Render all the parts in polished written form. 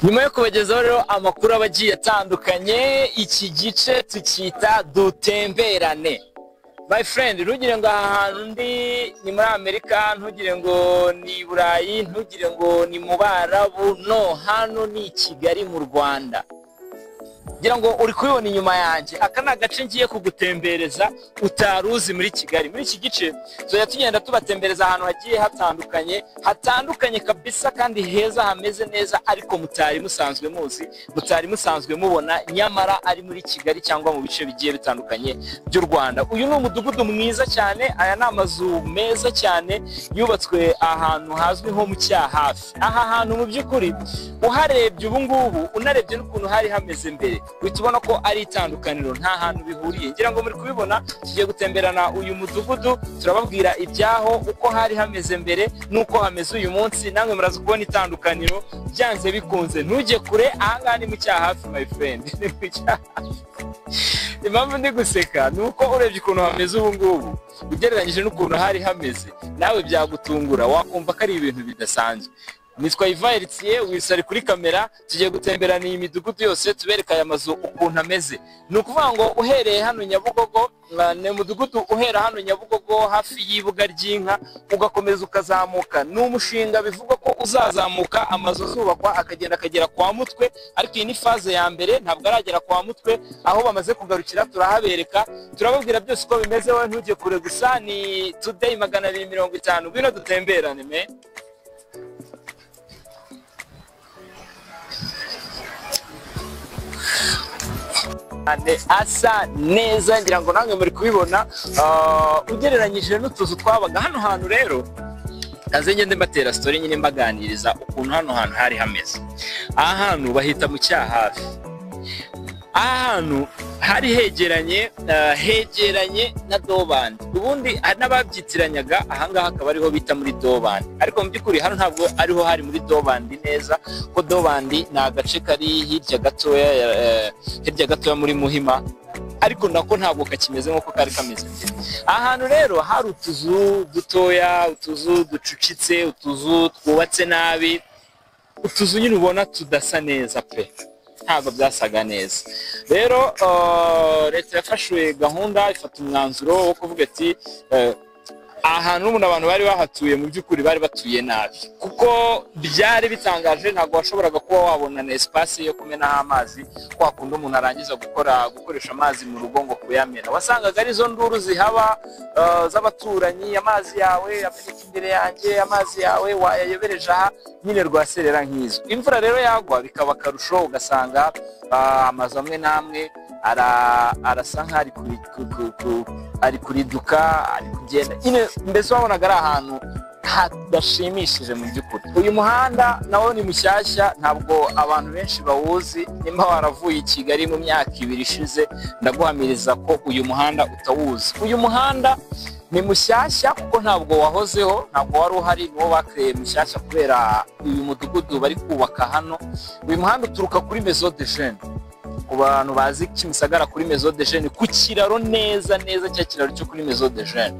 Nyuma yo kubagezaho rero amakuru aba agiye atandukanye, iki gice tukita dutemberane. My friend, ntugire ngo aha hantu ndi ni muri Amerika, ntugire ngo ni i Burayi, ntugire ngo ni mu Barabu, no, hano ni i Kigali mu Rwanda. Ngira ngo uri kubibona inyuma yanjye, aka ni agace ngiye kugutembereza utari uzi muri Kigali. Muri iki gice tuzajya tugenda tubatembereza ahantu hagiye hatandukanye, hatandukanye kabisa kandi heza hameze neza, ariko mutari musanzwe muzi, mutari musanzwe mubona, nyamara ari muri Kigali cyangwa mu bice bigiye bitandukanye by'u Rwanda. Uyu ni umudugudu mwiza cyane, aya ni amazu meza cyane yubatswe ahantu hazwi nko mu Cyahafi. Aha hantu mu by'ukuri uharebye ubu ngubu, unarebye n'ukuntu hari hameze mbere, uhita ubona ko ari itandukaniro, nta hantu bihuriye. Ngira ngo muri kubibona, tugiye gutemberana uyu mudugudu, turababwira ibyaho uko hari hameze mbere n'uko hameze uyu munsi, namwe muraza kubona itandukaniro byanze bikunze. Ntujye kure, ahangaha ni mu Cyahafi my friend. Ni mu Cyahafi. Impamvu ndi guseka ni uko urebye ukuntu hameze ubu ngubu ugereranyije n'ukuntu hari hameze, nawe byagutungura, wakumva ko ari ibintu bidasanzwe. Nitwa Iva Heritier, wisari kuri kamera, tugiye gutemberana iyi midugudu yose tubereka aya mazu ukuntu ameze. Ni ukuvuga ngo uhereye hano Nyabugogo, ni umudugudu uhera hano Nyabugogo hafi y'ibuga ry'inka, ugakomeza ukazamuka. Ni umushinga bivugwa ko uzazamuka, amazu azubakwa akagenda akagera kwa Mutwe, ariko iyi ni faze ya mbere, ntabwo aragera kwa Mutwe. Aho bamaze kugarukira turahabereka, turababwira byose uko bimeze, wowe ntujye kure gusa. Ni Today 250, ngwino dutemberane me. Asa neza, ngira ngo namwe muri kubibona, ugereranyije n'utuzu twabaga hano hantu. Rero kaze ngende mbatera story nyine, mbaganiriza ukuntu hano hantu hari hameze. Aha hantu bahita mu Cyahafi. Aha hantu hari hegeranye, hegeranye na Dobandi. Ubundi hari n'ababyitiranyaga, ahangaha akaba ariho bita muri Dobandi, ariko mu by'ukuri hano ntabwo ariho hari muri Dobandi neza, ko Dobandi ni agace kari hirya gatoya, hirya gatoya muri Muhima, ariko nako ntabwo kakimeze nk'uko kari kameze mbere. Aha hantu rero hari utuzu dutoya, utuzu ducucitse, utuzu twubatse nabi, utuzu nyine ubona tudasa neza pe, ntabwo byasaga neza. Rero leta yafashe gahunda, ifata umwanzuro wo kuvuga ati ahantu n'ubundi abantu bari bahatuye mu by'ukuri bari batuye nabi, kuko byari bitangaje, ntabwo washoboraga kuba wabona na espace yo kumenaho amazi, kwa kundi umuntu arangiza gukoresha amazi mu rugo ngo kuyamena, wasangaga arizo nduru zihaba z'abaturanyi, amazi yawe ameneka imbere yanjye, amazi yawe wayayobereje aha, nyine rwaserera nk'izo. Imvura rero yagwa bikaba akarusho, ugasanga amazu amwe n'amwe arasa nk'ari ari kuriduka, ari kugenda nyine, mbese wabonaga ari ahantu hadashimishije mu by'ukuri. Uyu muhanda nawo ni mushyashya, ntabwo abantu benshi bawuzi. Nimba waravuye i Kigali mu myaka 2 ishize, ndaguhamiriza ko uyu muhanda utawuzi. Uyu muhanda ni mushyashya kuko ntabwo wahozeho, ntabwo wari uhari, niwo bakreye mushyashya kubera uyu mudugudu bari kubaka hano. Uyu muhanda uturuka kuri Maison de Jeunes. Ku bantu bazi Kimisagara kuri Maison de Jeunes, ku kiraro neza neza cya kiraro cyo kuri Maison de Jeunes,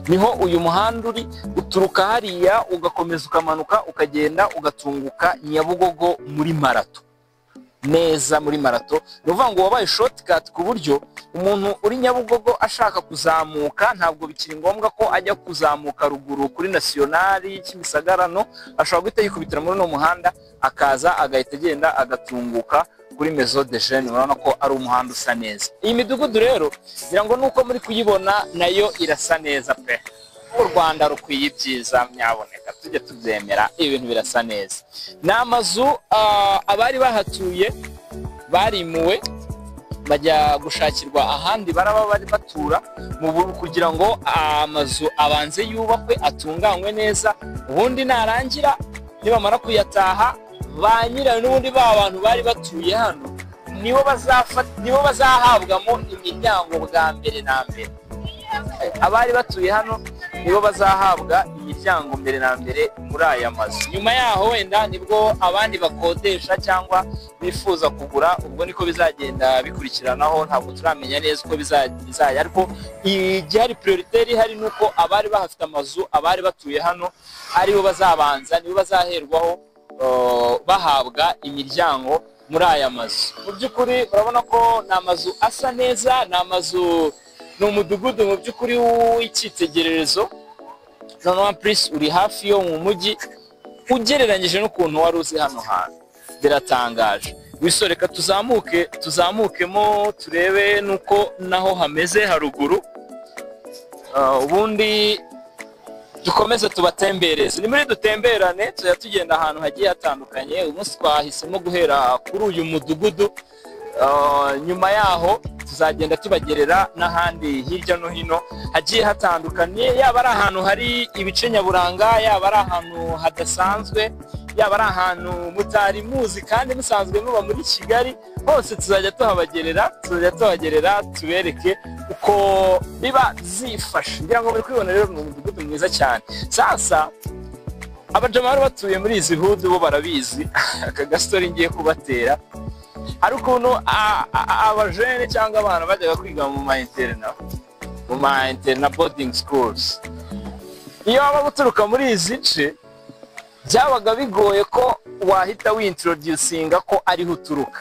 niho uyu muhanda uri. Uturuka hariya ugakomeza ukamanuka ukagenda ugatunguka Nyabugogo muri Marato, neza muri Marato. Ni ukuvuga ngo wabaye shortcut ku buryo umuntu uri Nyabugogo ashaka kuzamuka ntabwo bikiri ngombwa ko ajya kuzamuka ruguru kuri Nationale Kimisagara, no ashobora guhita yikubitira muri uno muhanda akaza agahita agenda agatunguka kuri Maison de Jeunes. Urabona ko ari umuhanda usa neza. Iyi midugudu rero ngira ngo nuko muri kuyibona nayo irasa neza pe. U Rwanda rukwiye ibyiza myaboneka, tujye tubyemera, ibintu birasa neza. Ni amazu abari bahatuye barimuwe bajya gushakirwa ahandi baraba bari batura, kugira ngo amazu abanze yubakwe atunganywe neza, ubundi narangira nibamara kuyataha ba nyirayo n'ubundi ba bantu bari batuye hano nibo bazahabwamo imiryango bwa mbere na mbere. Abari batuye hano nibo bazahabwa imiryango mbere na mbere muri aya mazu. Nyuma yaho wenda nibwo abandi bakodesha cyangwa bifuza kugura, ubwo niko bizagenda bikurikiranaho, ntabwo turamenya neza uko bizajya, ariko igihari prioritaire hari nuko abari bahafite amazu, abari batuye hano aribo bazabanza, nibo bazaherwaho bahabwa imiryango muri aya mazu. Mu by'ukuri urabona ko ni amazu asa neza, ni amazu, ni umudugudu mu by'ukuri w'icyitegererezo. Noneho plus uri hafi yo mu mujyi ugereranyije n'ukuntu wari uzi hano hantu, biratangaje. Wiso, reka tuzamuke, tuzamukemo turebe nuko naho hameze haruguru, ubundi dukomeze tubatembereze. Ni muri dutemberane, tujya tugenda ahantu hagiye hatandukanye. Uyu munsi twahisemo guhera kuri uyu mudugudu, nyuma yaho tuzagenda tubagerera n'ahandi hirya no hino hagiye hatandukanye, yaba ari ahantu hari ibice nyaburanga, yaba ari ahantu hadasanzwe, yaba ari ahantu mutari muzi kandi musanzwe muba muri Kigali, hose tuzajya tuhabagerera, tuzajya tuhagerera tubereke uko biba byifashe. Ngira ngo muri kwibona rero ni umudugudu mwiza cyane. Sasa abajama bari batuye muri izi hood bo barabizi aka gastori ngiye kubatera. Hari ukuntu abajene cyangwa abana bajyaga kwiga mu ma internat, mu ma internat boarding schools, iyo waba uturuka muri izi nce byabaga bigoye ko wahita wintroducinga ko ariho uturuka.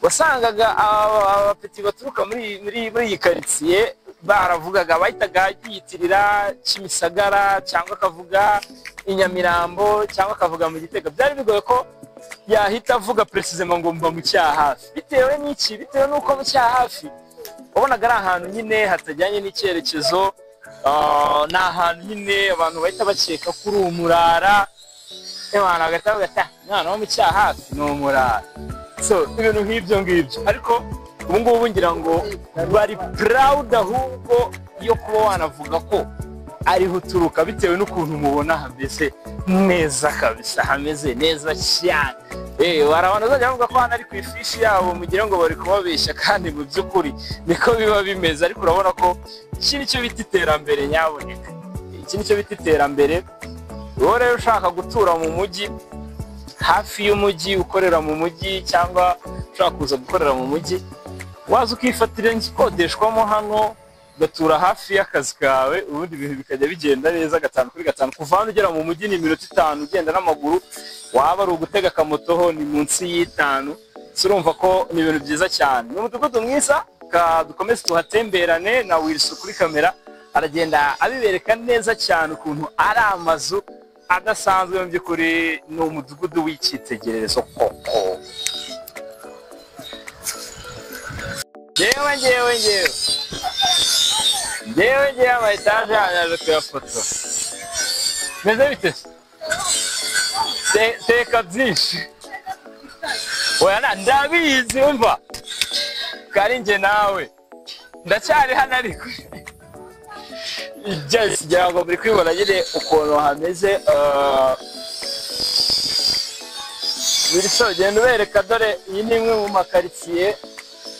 Wasangaga abapeti baturuka muri iyi quartier baravugaga, bahitaga yitirira Kimisagara cyangwa akavuga Inyamirambo cyangwa akavuga mu Gitega. Byari bigoye ko yahita avuga précisément ngo mba mu Cyahafi. Bitewe n'iki? Bitewe n'uko mu Cyahafi wabonaga ari ahantu nyine hatajyanye n'icyerekezo, ni ahantu nyine abantu bahita bakeka ko uri umurara, abantu bagahita bavuga ati umwana wo mu Cyahafi ni umurara, so ibintu nk'ibyo ngibyo. Ariko ubu ngubu ngira ngo bari proud ahubwo yo kuba wanavuga ko ariho uturuka, bitewe n'ukuntu mubona hameze neza kabisa, hameze neza cyane. Hari abantu bazajya bavuga ko hano ari ku ifishi yabo, mugira ngo bari kubabeshya, kandi mu by'ukuri niko biba bimeze. Ariko urabona ko iki nicyo bita iterambere nyaboneka, iki nicyo bita iterambere. Wowe rero ushaka gutura mu mujyi, hafi y'umujyi, ukorera mu mujyi cyangwa ushaka kuza gukorera mu mujyi, waza ukifatira inzu ikodeshwamo hano, ugatura hafi y'akazi kawe, ubundi ibintu bikajya bigenda neza 5 kuri 5. Kuva hano ugera mu mujyi ni iminota 5 ugenda n'amaguru, waba ari ugutega akamoto ho ni munsi y'5. Urumva ko ni ibintu byiza cyane. Ni umudugudu mwiza, dukomeze tuhatemberane na Wilson kuri kamera, aragenda abibereka neza cyane ukuntu ari amazu adasanzwe. Mu by'ukuri ni umudugudu w'icyitegererezo koko. Ngewe ama etaje yaje kuyafotora. Meze bite se? Teka byinshi. Oya ndabizi, umva kari nge nawe ndacyari hano, ariko yes, ngira ngo muri kwibona nyine ukuntu hameze. Wilson genda ubereka, dore iyi ni imwe mu makaritsiye,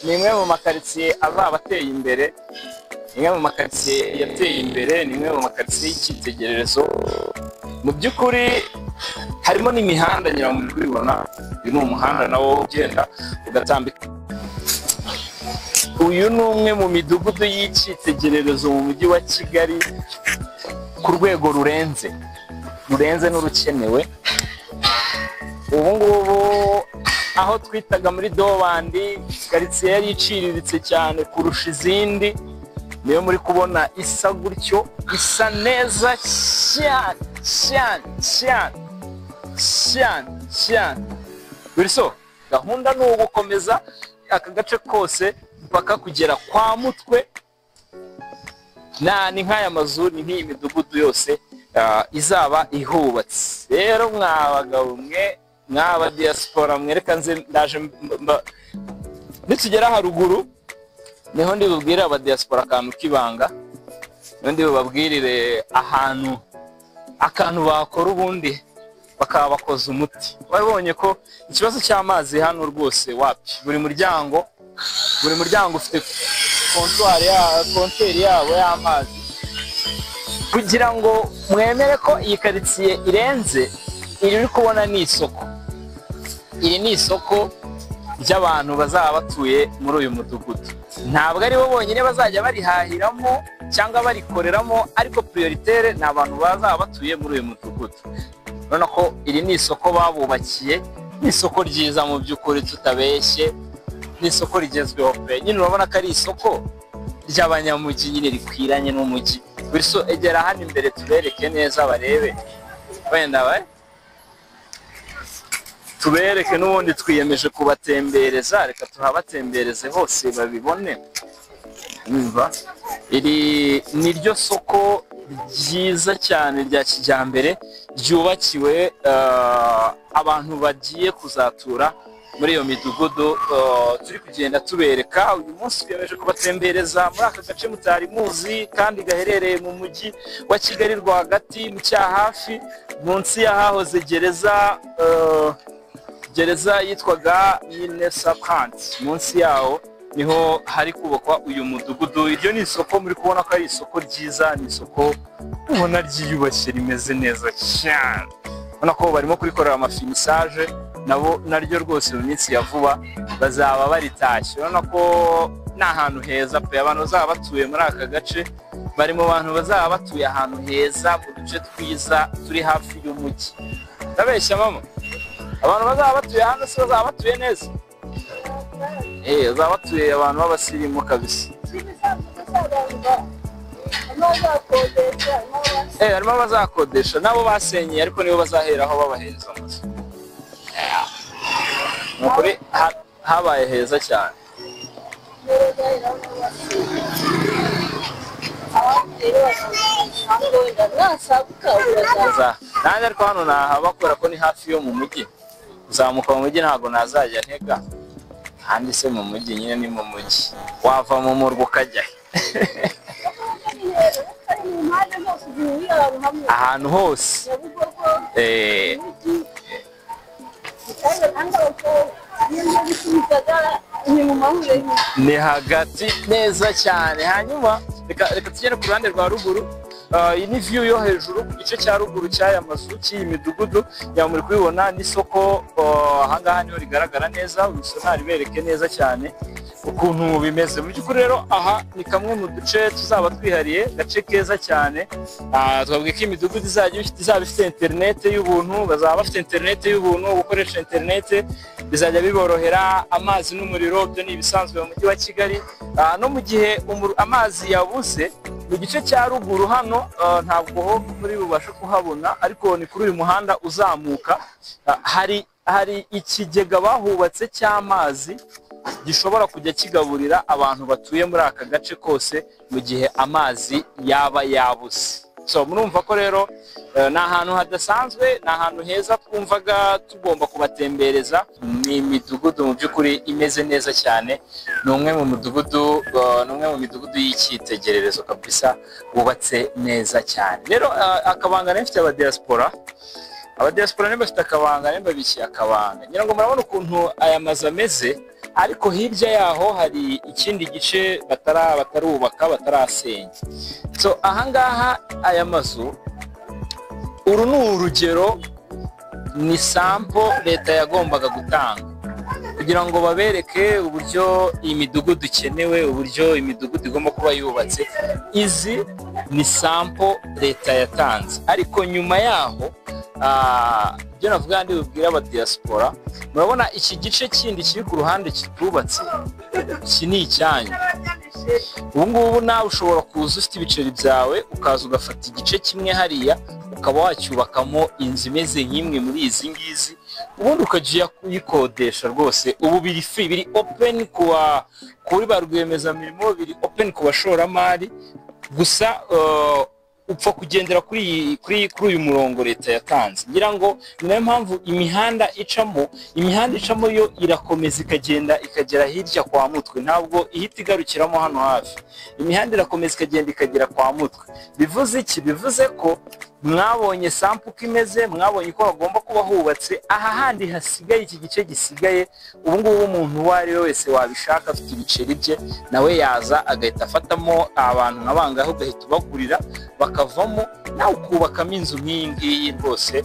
ni imwe mu makaritsiye azaba ateye imbere, imwe mu makaritsiye yateye imbere, ni imwe mu makaritsiye y'icyitegererezo. Mu by'ukuri harimo n'imihanda, ngira ngo muri kwibona, uyu ni umuhanda nawo ugenda ugatambika. Uyu ni umwe mu midugudu y'icyitegererezo mu mujyi wa Kigali ku rwego rurenze n'urukenewe. Ubu ngubu aho twitaga muri Dobandi, karitsiye yari iciriritse cyane kurusha izindi, niyo muri kubona isa gutyo, isa neza cyane cyane cyane cyane cyane. Wilson, gahunda ni ugukomeza aka gace kose mpaka kugera kwa Mutwe. Ni nk'aya mazu, ni nk'iyi midugudu yose izaba ihubatse. Rero mwa bagabo mwe, mwaba diaspora mwereka nze ndaje nitugera haruguru niho ndi bubwire aba diaspora akantu k'ibanga, niho ndi bubabwirire ahantu akantu bakora ubundi bakaba bakoze umuti. Wabonye ko ikibazo cy'amazi hano rwose wapi, buri muryango ufite kontwari yabo y'amazi. Kugira ngo mwemere ko iyi karitsiye irenze, iri uri kubona ni isoko, iri ni isoko ry'abantu bazaba batuye muri uyu mudugudu. Ntabwo ari bo bonyine bazajya barihahiramo cyangwa barikoreramo, ariko prioritaire ni abantu bazaba batuye muri uyu mudugudu. Urabona ko iri ni isoko babubakiye, ni isoko ryiza mu by'ukuri tutabeshye, ni isoko rigezweho pe. Nyine urabona ko ari isoko ry'abanyamujyi nyine rikwiranye n'umujyi. Buri so egera hano imbere tubereke neza barebe, wenda we tubereke. N'ubundi twiyemeje kubatembereza, reka tuhabatembereze hose babibone. Umva, iri ni ryo soko ryiza cyane rya kijyambere ryubakiwe abantu bagiye kuzatura muri iyo midugudu turi kugenda tubereka. Uyu munsi twiyemeje kubatembereza muri aka gace mutari muzi kandi gaherereye mu mujyi wa Kigali rwagati, mu Cyahafi, munsi y'ahahoze gereza yitwaga Minesapant. Munsi yaho niho hari kubakwa uyu mudugudu. Iryo ni isoko muri kubona ko ari isoko ryiza, ni isoko ubona ryiyubashye rimeze neza cyane. Ubona ko barimo kurikorera amafinissage, nabo naryo rwose mu minsi ya vuba bazaba baritashye. Urabona ko ni ahantu heza pe. Abantu bazaba batuye muri aka gace bari mu bantu bazaba batuye ahantu heza, mu duce twiza turi hafi y'umujyi. Ndabeshya mama? Abantu bazaba batuye hano se bazaba batuye neza? Bazaba batuye abantu b'abasirimu kabisa. Harimo abazakodesha nabo basenyeye, ariko nibo bazaheraho babahereza amazu. Ni ukuri habaye heza cyane. Nanjye ariko hano nahaba kubera ko ni hafi yo mu mujyi. Kuzamuka mu mujyi ntabwo nazajya ntega. Kandi se mu mujyi nyine ni mu mujyi, wava mu murwa ukajya ahantu hose. Ni hagati neza cyane. Hanyuma reka tugere ku ruhande rwa ruguru. Iyi ni view yo hejuru ku gice cya ruguru cy'aya mazu, cy'iyi midugudu. Muri kubibona n'isoko ahangaha niho rigaragara neza. Umusonari bereke neza cyane ukuntu bimeze. Mu by'ukuri rero aha ni kamwe mu duce tuzaba twihariye, gace keza cyane. Twabwiye ko imidugudu izaba ifite interinete y'ubuntu, bazaba bafite interinete y'ubuntu. Gukoresha interinete bizajya biborohera. Amazi n'umuriro byo ni ibisanzwe mu mujyi wa Kigali. No mu gihe amazi yabuze mu gice cya ruguru hano ntabwo ho muri bubashe kuhabona, ariko ni kuri uyu muhanda uzamuka hari ikigega bahubatse cy'amazi gishobora kujya kigaburira abantu batuye muri aka gace kose mu gihe amazi yaba yabuze. So murumva ko rero ni ahantu hadasanzwe, ni ahantu heza twumvaga tugomba kubatembereza. Ni imidugudu mu by'ukuri imeze neza cyane. Ni umwe mu mudugudu, ni umwe mu midugudu y'icyitegererezo kabisa, wubatse neza cyane. Rero akabanga nari mfite abadiaspora, abadiaspora niba bafite akabanga, niba babikiye akabanga, ngira ngo murabona ukuntu aya mazu ameze. Ariko hirya yaho hari ikindi gice batarubaka, batarasenya. So ahangaha aya mazu, uru ni urugero, ni sample leta yagombaga gutanga kugira ngo babereke uburyo iyi midugudu ikenewe, uburyo imidugudu igomba kuba yubatse. Izi ni sample leta yatanze, ariko nyuma yaho ibyo navuga ndi bubwira abadiaspora, murabona iki gice kindi kiri ku ruhande kitubatse, iki ni icyanyu. Ubu ngubu nawe ushobora kuza ufite ibiceri byawe, ukaza ugafata igice kimwe hariya, ukaba wacyubakamo inzu imeze nk'imwe muri izi ngizi, ubundi ukajya uyikodesha rwose. Ubu biri free, biri open kuri ba rwiyemezamirimo, biri open ku bashoramari. Gusa upfa kugendera kuri uyu murongo leta yatanze. Ngira ngo ni nayo mpamvu imihanda icamo yo irakomeza ikagenda ikagera hirya kwa Mutwe, ntabwo ihita igarukiramo hano hafi. Imihanda irakomeza ikagenda ikagera kwa Mutwe. Bivuze iki? Bivuze ko mwabonye sample uko imeze, mwabonye ko hagomba kuba hubatse. Aha handi hasigaye, iki gice gisigaye, ubu ngubu umuntu uwo ari we wese wabishaka afite ibiceri bye, nawe yaza agahita afatamo abantu nka bangahe, ugahita ubagurira bakavamo, nawe ukubakamo inzu nk'iyi ngiyi rwose,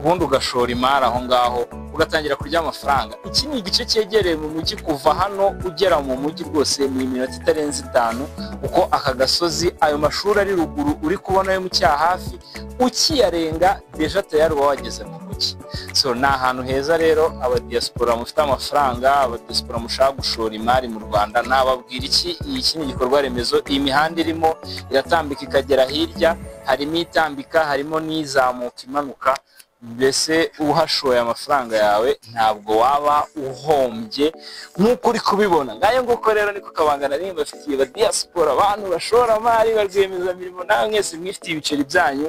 Ubundi ugashora imari aho ngaho, ugatangira kurya amafaranga. Iki ni igice cyegereye mu mujyi. Kuva hano ugera mu mujyi rwose ni iminota itarenze 5, kuko aka gasozi, ayo mashuri ari ruguru uri kubona yo mu Cyahafi, ukiyarenga déjà tayari uba wageze mu mujyi. So ni ahantu heza rero. Abadiyasipora mufite amafaranga, abadiyasipora mushaka gushora imari mu Rwanda, nababwira iki? Iki ni igikorwa remezo. Iyi mihanda irimo iratambika ikagera hirya, harimo itambika, harimo n'izamuka imanuka. Mbese uhashoye amafaranga yawe ntabwo waba uhombye nk'uko uri kubibona. Ngayo nguko rero, niko kabanga nari mbafitiye, ba diaspora, abantu bashoramari, ba rwiyemezamirimo, nawe mwese mwifitiye ibiceri byanyu.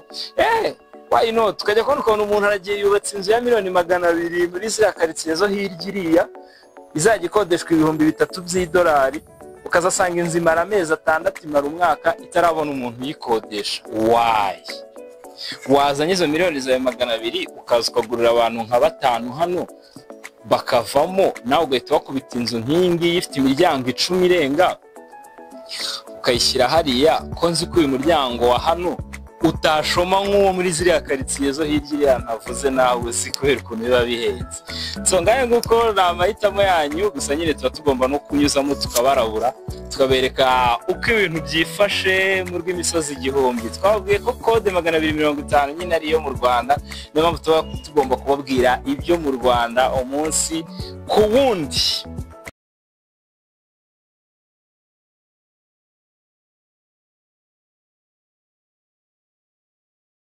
Why not? Tukajya kubona ukabona umuntu aragiye yubatse inzu ya miliyoni 200 muri ziriya karitsiye zo hirya iriya, izajya ikodeshwa 3000 by'idolari, ukazasanga inzu imara amezi 6, imara umwaka itarabona umuntu uyikodesha. Why? Wazanye izo miliyoni zawe 200, ukaza ukagurira abantu nka batanu hano bakavamo, nawe ugahita wakubita inzu nk'iyi ngiyi ifite imiryango 10 irenga, ukayishyira hariya. Ko nzi ko uyu muryango wa hano utashoma nk'uwo muri ziriya karitsiye zo hirya iriya ntavuze, nawe uzi, kubera ukuntu biba bihenze. So ngayo nguko, ni amahitamo yanyu. Gusa nyine tuba tugomba no kunyuzamo tukabarabura, tukabereka uko ibintu byifashe mu rw'imisozi igihumbi. Twababwiye ko code 250 nyine ariyo mu Rwanda, niyo mpamvu tuba tugomba kubabwira ibyo mu Rwanda umunsi ku wundi.